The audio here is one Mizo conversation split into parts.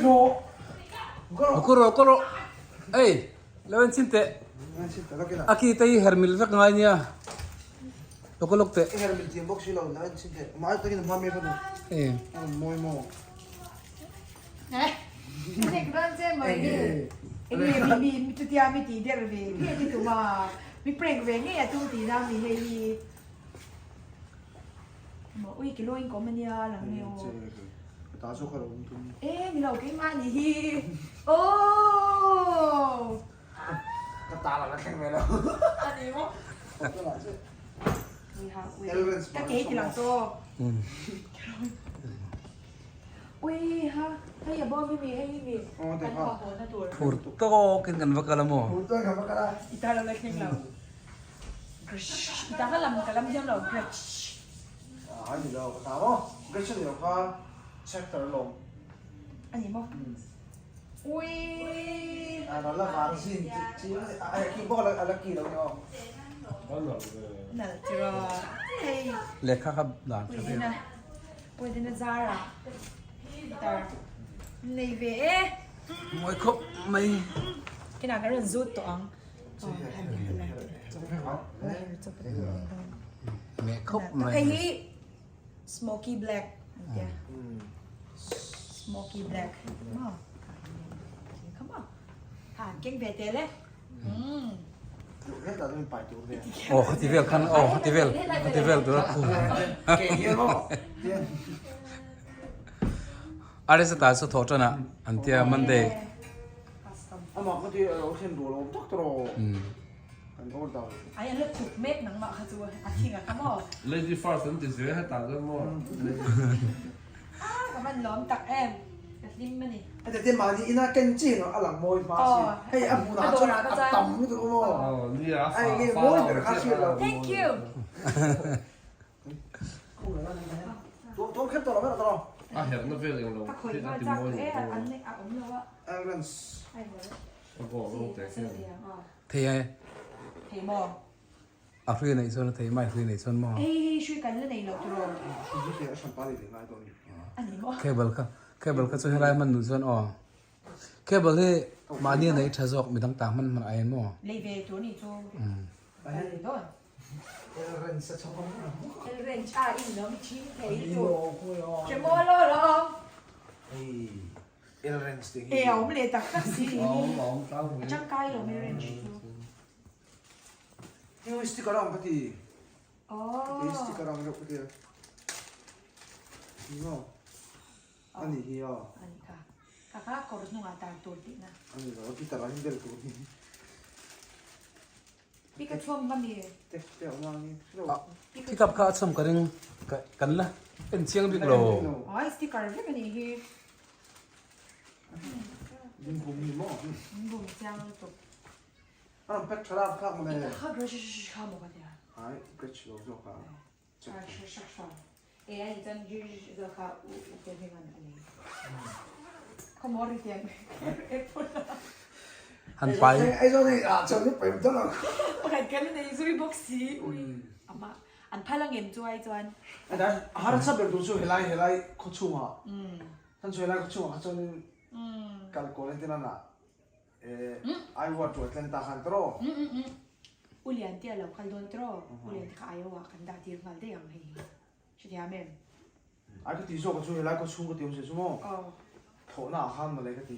rawh. Kawr rawh kawr rawh. Ei, lo en chhin teh. A ki te hi her mil vek ngai nia. Lo ka lawk teh. I her mil thiam bawk si lo, lo en chhin teh. Amah takin a hma mi kha tu. E. A mawi maw. Nek ran che mai ni. Enge mi mi chutia mi ti der ve nge ti tuma mi prank ve nge a tum ti na mi hei hi. Maw ui kilo in kawm ania lang nge aw. Ka ta zawk a lo awm tum. E ni lo keimah ni hi. Aww. Ka ta lo la thleng ve lo. A ni maw? Ka ke ti lang chaw. Ui ha hei a bawm hi mi hei hi mi kan khaw haw na tur. Phur tawkin kan va kal a maw? Phur tawkin kan va kal a. I ta lo la thleng lo. I ta ka lam ka lam hiam lo Gretch. A ni lo ka ta maw? Gretch a ni lo kha chapter alawm. A ni maw? Ui. A la vang zin chi a ki bawk a la ki lo ni aw. Nal tiraw. Hei. Lehkha kha dan tha ve. Puidina zara. Tar. Nei ve e. Mawi khawp mai. Kinah kan rawn zut tawh ang. Me khawp mai. Hei hi Smoky black an tia. Smoky black. Maw? Kha maw? Ha, keng ve tel e. Oh, khati vel khan, oh, khati vel, khati vel tur a khu. Arisa ta chu tho tana an tia Monday. Ama ka ti lo thlen duh lo tak tawh. An order. Ai an la tuk mek nangmah kha chu a thing a kha maw. Lady first an ti zui hetah chuan maw. Ah ka van lawm tak em ka hlim a ni. Heti te mahni ina ken chi no a lang mawi hma si. Hei a hmunah chuan a tam lutuk a maw. Nia a fa Ai nge mawi ber kha hriat lo. Thank you. Tuam kher tawh lo ber tawh. A herhna vel eng lo Ka khawih a nghal ti chak mawi e lo. an a awm lo a. Arrange. Ai maw. A goal lo te khian. Thei e. Thei maw? A hrui neih chuan a thei mai hrui neih chuan maw? Hei hei hrui kan la nei lo tiraw? Hrui chu thei a hran pa leh leh ngai dawn ni. A ni maw? Cable kha cable kha chu helai hman duh chuan aw. Cable hi mahni a neih tha zawk midang ta hman hman ai maw? Lei ve tur ni chu. Lei dawn. Elrens a in lo mi ching thei tu. Che maw lo lo. E a awm leh tak tak si ni. A tangkai lo mai ranch chu. Oh. Ani hi aw. Ani kha. Kha kha kawr hnungah tar tur tihna. Ani lo, ti tar an bel tur hi. Pick a chhawm ngam i. Tek te awm ang i. Pick up kha a chhawm ka ring kan la en chiang bik lo. Ai sticker vek ani hi. Min bum ni maw? Min bum chiang lutuk. A rawn pack tha lak thlak mawle. Kha brush kha maw ka tia. Ai brush lo zawk a. Han pai. U Lian te a lo kal dawn tiraw? U Lian te kha Iowa kan dah tir nghal daih ang hei hi. Hrethiam em? Ai ka tih zawk a chu helai khaw chhung ka ti awm se chu maw? Aw. Thlawhna ah khan mawle ka ti.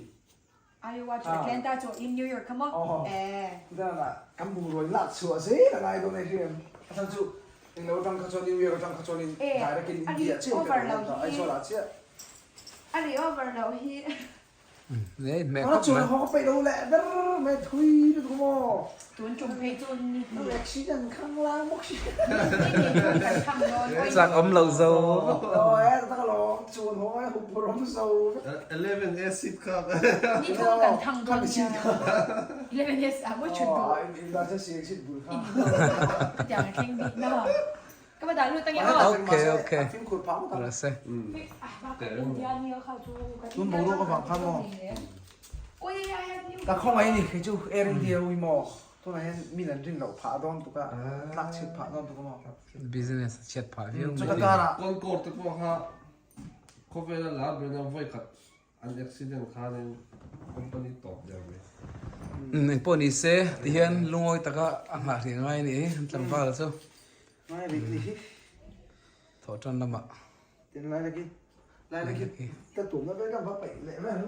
Iowa chu Atlanta chu in New York kha maw? Aw. Eh. Chutiang ah kan bungrua in lak chhuah zel a ngai dawn e hriam. A chhan chu englo atang kha chuan New York atang kha chuan in direct in India chiah in ka rawn ta Aizawl ah chiah. A ri over loh hi. Nei hmeh khawp mai. Chuan haw ka peih lo leh ber mai thui lutuk maw. Tun tum phei chu ni hnih. Accident khang lang bawk si. Ni hnih thum kan khang dawn. Chak awm lo zo. Aw e tak alawm chuan haw e hup rawm zo. 11 S seat kha. Ni thum kan thang dawn nia. 11 S ah maw chhut duh. Emergency exit bul kha. Tiang a thleng bik na. Ka va dah lut ange aw. Okay okay. Rase. Tun boruak avang khan maw? Ka khawngaih ni kei chu Air India ui maw? Tunah hian min an rin loh phah dawn tuk a, tlak chhiat phah dawn tuk a maw? Business a chhiat phah viau mai. Chuta karah Concorde te pawh kha khawvela lar ber nia vawi khat. An accident khanin company tawp der mai. Umm engpawh ni se tihian lungawi taka a nghah hrih ngai a ni an tlangval chu. Ngai rih ni hi. Thawh tan lamah. Tin lai laki lai laki ta tumna vel kan va paih leh vel.